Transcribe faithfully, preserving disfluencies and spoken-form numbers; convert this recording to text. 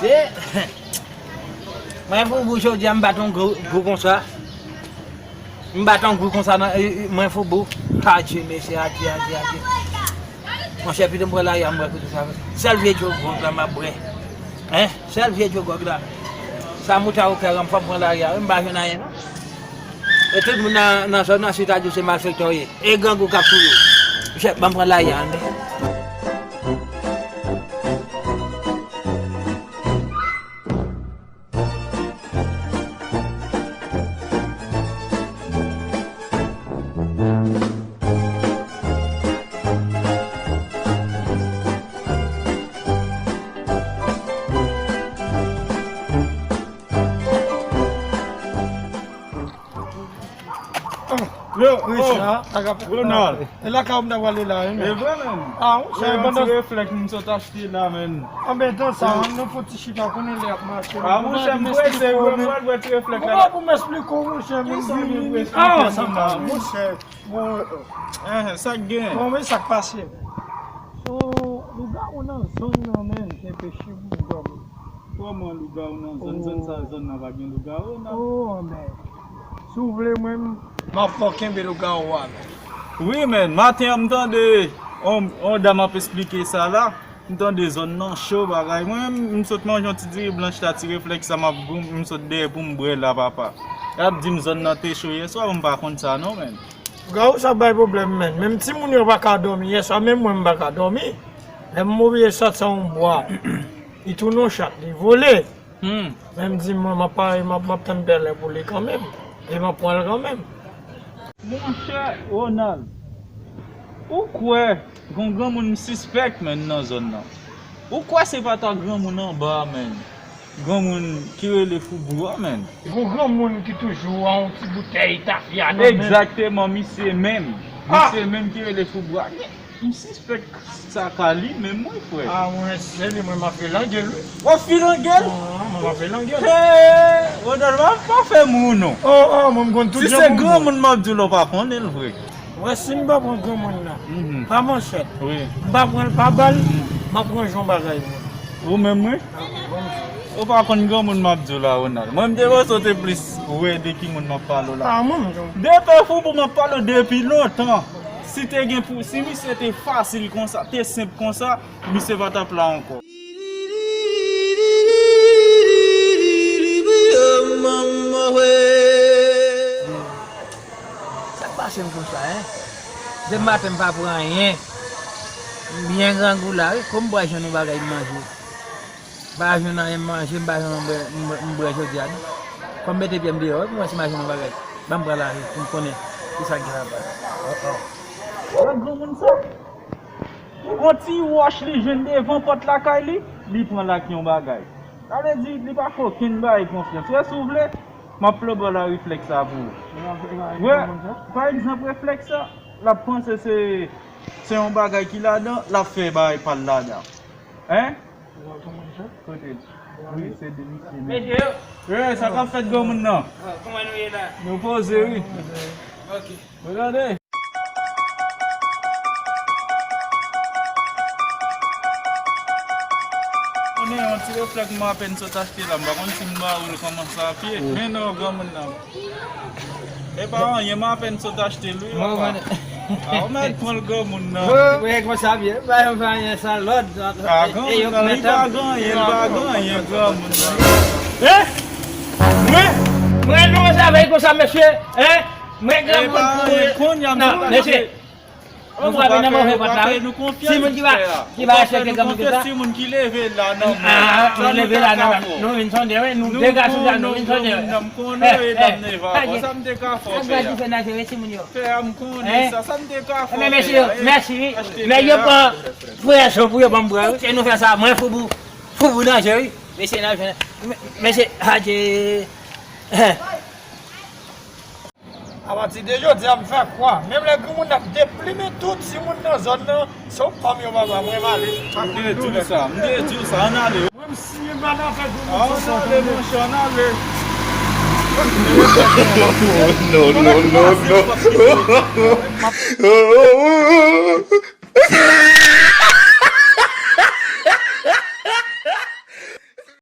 E, mwen foubou jodi a, m bat yon gou, gou konsa. M bat yon gou konsa nan, e, e, mwen foubou. Adye, mesye, adye, adye, adye. Monchè, pito m pran lari a, m bwè kote sa. Sèl vye djogòg la m ap bwè. Hein? Sèl vye djogòg la. Sa mouta okè a, m fò m pran lari a, wi, m pa jwenn anyen, non. E tout moun nan, nan zòn nan, si w ta di w se malfektè w ye. E grangou k ap touye w. Monchè, ban m pran lari a, men. Yo, Richard, oh, Ronald. E lakay ou m ta prale la, wi, men. E vre, men. Ah, wi, se yon ti reflèks m sot achte la, men. Anben, tan sa, ann nou fè yon ti chita, konnen lè ap mache. Ah, monchè, m prese, wi, m pral bwè ti reflèks la. Kòman pou m esplike w, monchè, men. Kisa m vin pou esplike w la, monchè? Bon, eh, sa k gen? Bon, men sa k pase. So, lougawou nan zòn nan, men, se peche pou gòm. Kòman lougawou nan zòn? Zòn sa, zòn nan pa gen lougawou, non? Oh, men. Si w vle, mwen, m ap fè w kenbe lougawou a, men. Wi, men, maten an, m tande on, on dam ap esplike sa la. M tande zòn nan cho, bagay. Mwen, m sot manje yon ti diri blanch la, ti reflèks sa, m ap gou-, m sot dèyè pou m bwè la, papa. Y ap di m zòn nan te cho yèswa, m pa konn sa, non, men. Lougawou sa bay pwoblèm, men. Menm timoun yo pa ka dòmi yèswa, menm mwen, m pa ka dòmi. Lè m oblije sòti an yon bwa, li tounen yon chat, li vole. Hmm. Men m di, mwen, m ap pare, m ap, m ap tann pèlen pou li kanmenm. E m ap pran l kanmenm. Monchè Ronald, ou kwè gon granmoun m sispèk, men, nan zòn nan? Ou kwè se pa ta granmoun anba a, men? Granmoun ki rele Foubou a, men. Gon granmoun ki toujou an yon ti boutèy tafya nan men. Egzakteman, misye menm. Ah! Misye menm ki rele Foubou a. M sispèk sa ka li menm, wi, frè. Ah, mwen, se li, mwen, m ap filange l, wi. W ap filange l? Ah, mwen, m ap filange l. Hey, Ronald, m ap pa fè mou, non. Oh, oh, mwen, m konn tout jan pou m. Si se granmoun m ap di w la, w pa konnen l vre. Wè, si m pa pran granmoun nan, mhm, pa manchèt, wi, m pa pran l pa bal, m ap ranje yon bagay pou li. Ou menm, wi? Ah, bon. Ou pa konn granmoun m ap di w la, Ronald. Mwen, m te panse w te plis wè de ki moun m ap pale w la. Ah, mwen, mwen. De pè Foubou m ap pale w depi lontan. Si te gen pou, si misye te fasil konsa, te senp konsa, misye pa t ap la ankò. Sa k pase m konsa, en? Depi maten m pa pran anyen. M byen grangou la, wi. Kòm m pral jwenn yon bagay m manje? M pa jwenn anyen m manje, m pa jwenn anyen m bwè, m bwè, m bwè jodi a, non. Fò m mete pye m deyò, wi, pou m wè si m a jwenn yon bagay. Ban m pran lari pou m konnen kisa k gen laba. Oh, oh. Wè granmoun sa? On ti wòch li jwenn devan pòt lakay li, li pran l ak yon bagay. Sa vle di, li pa fè okenn bagay konfyans. Wè, si w vle, m ap fè w ba w reflèks sa pou ou. Wè, pa egzanp, reflèks sa, l ap panse se, se yon bagay ki ladan, l ap fè bagay pa l ladan. Hein? Kote? Wi, se de misye menm. Mesye yo. Hey, sa k ap fèt granmoun nan? Ah, kòman nou ye la? Nou poze, wi. Ok. Regade. Konnen yon ti reflèks m apèn sot achte la, m pa konn si m ba ou l kòman sa pye. Mm. Men non, granmoun nan. E pa anyen, m apèn sot achte l, wi, papa. Ah, ou mèt pran l granmoun nan. Wi, konsa byen. Pa yon pa anyen san lòd. Ah, granmoun nan, li pa gen anyen, li pa gen anyen, granmoun nan. Hein? Mwen? Mwen, nou, sa va konsa, mesye? Hein? Mwen granmoun pou mwen. Kounye a, non, mesye. Ou pa vin nan move pòt la, wi. Timoun ki va, ki va respekte granmoun ki sa. Timoun ki leve la nan mwen. Ah, nou leve la nan mwen. Nou vin sonde, wi. Nou de gason sa, nou vin sonde, wi. M konnen, wi, dam Neva. Sa m te ka fè, fè a. Fè a, m konnen sa. Sa m te ka fè, fè a. Mesye, mèsi, wi. Nèg yo pran pwesyon pou yo ban m bwè, wi. Se nou fè sa. Mwen, Foubou, Foubou danje, wi. Mesye, n ap jwenn. Mesye, adje. Apati de jodi a, m fè kwa, menm lè granmoun ap deplimen tout timoun nan zòn nan, se yon fanm yo papa, mwen m ale. M te di w sa, m te di w sa, ann ale. Mwen m siye m pa nan afè granmoun sa. Ann ale, monchè, ann ale. No, no, no, no.